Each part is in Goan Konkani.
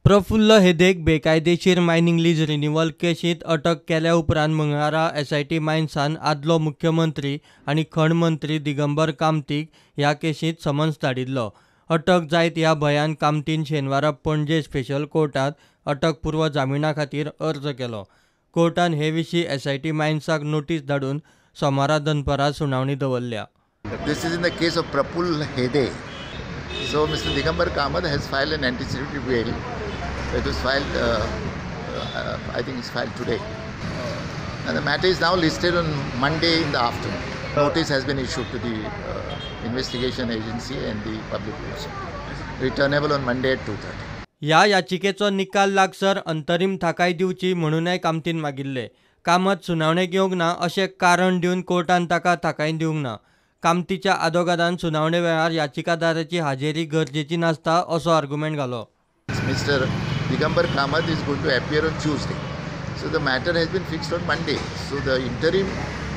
प्रफुल्ल हेदेक बेकायदेशीर मायनिंग लीज रिन्युअल केशींत अटक केल्या उपरांत मंगळारा एसआयटी मायन्सान आदलो मुख्यमंत्री आनी खण मंत्री दिगंबर कामतीक ह्या केशींत समन्स धाडिल्लो. अटक जायत ह्या भंयान कामतीन शेनवारा पणजे स्पेशल कोर्टांत अटकपूर्व जामिना खातीर अर्ज केलो. कोर्टान हे विशीं एसआयटी मायन्साक नोटीस धाडून सोमारा दनपारां सुनावणी दवरल्या. This is in the case of Praful Hede. So Mr. Digambar Kamath has filed an anticipatory bail. It was filed, I think it's filed today. And the matter is now listed on Monday in the afternoon. Notice has been issued to the investigation agency and the public prosecutor. Returnable on Monday at 2:30. ह्या याचिकेचो निकाल लागसर अंतरीम थाकाय दिवची म्हणूनय कामतीन मागिल्ले. कामत सुनावणेक येवंक ना अशें कारण दिवन कोर्टान ताका थाकाय दिवंक ना. कामतीच्या आदोगादान सुनावणे वेळार याचिकादाराची हाजेरी गरजेची नासता असो आर्गुमेंट घालो. Mr. Digambar Kamath is going to appear on Tuesday. So the matter has been fixed on Monday. So the interim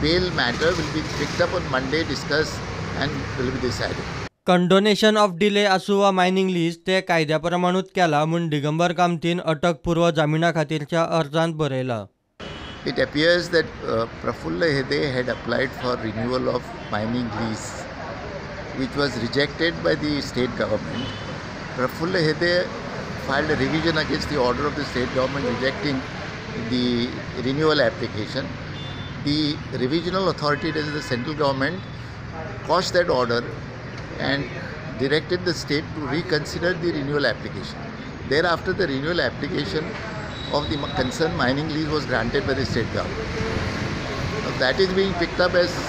bail matter will be picked up on Monday, discussed and will be decided. Condonation of delay आसूं वा मायनिंग लीज ते कायद्या प्रमाणूच केला म्हूण दिगंबर कामतीन अटकपूर्व जामिना खातीरच्या अर्जांत बरयलां. It appears that Prafulla Hede had applied for renewal of mining lease, which was rejected by the state government. Prafulla Hede filed a revision against the order of the state government rejecting the renewal application. The revisional authority, that is the central government, quashed that order and directed the state to reconsider the renewal application. Thereafter, the renewal application of the concerned mining lease was granted by the state government. Now, that is being picked up as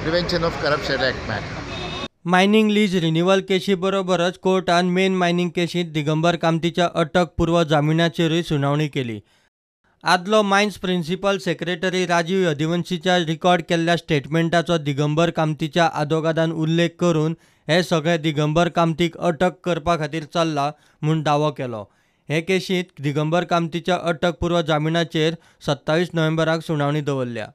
Prevention of Corruption Act matter. Mining lease renewal केशी बरोबरच कोर्टान मेन मायनिंग केशींत दिगंबर कामतीच्या अटकपूर्व जामिनाचेरूय सुनावणी केली. आदलो मायन्स प्रिन्सिपल सेक्रेटरी राजीव यदुवंशीच्या रिकॉर्ड केल्ल्या स्टेटमेंटाचो दिगंबर कामतीच्या आदोगादान उल्लेख करून हे सगळे दिगंबर कामतीक अटक करपा खातीर चल्ला म्हूण दावो केलो. हे केशींत दिगंबर कामतीच्या अटकपूर्व जामिनाचेर 27 नोव्हेंबराक सुनावणी दवरल्या.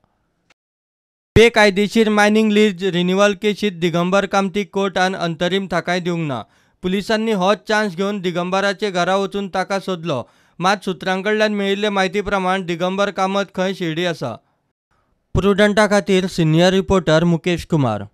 बेकायदेशीर मायनिंग लीज रिन्युअल केशींत दिगंबर कामतीक कोर्टान अंतरीम थाकाय दिवंक ना. पुलिसांनी होच चान्स घेवन दिगंबराचे घरा वचून ताका सोदलो. मात सुत्रां कडल्यान मेळिल्ले म्हायती प्रमाण दिगंबर कामत खंय शिर्डी आसा. प्रुडंटा खातीर सिनियर रिपोर्टर मुकेश कुमार.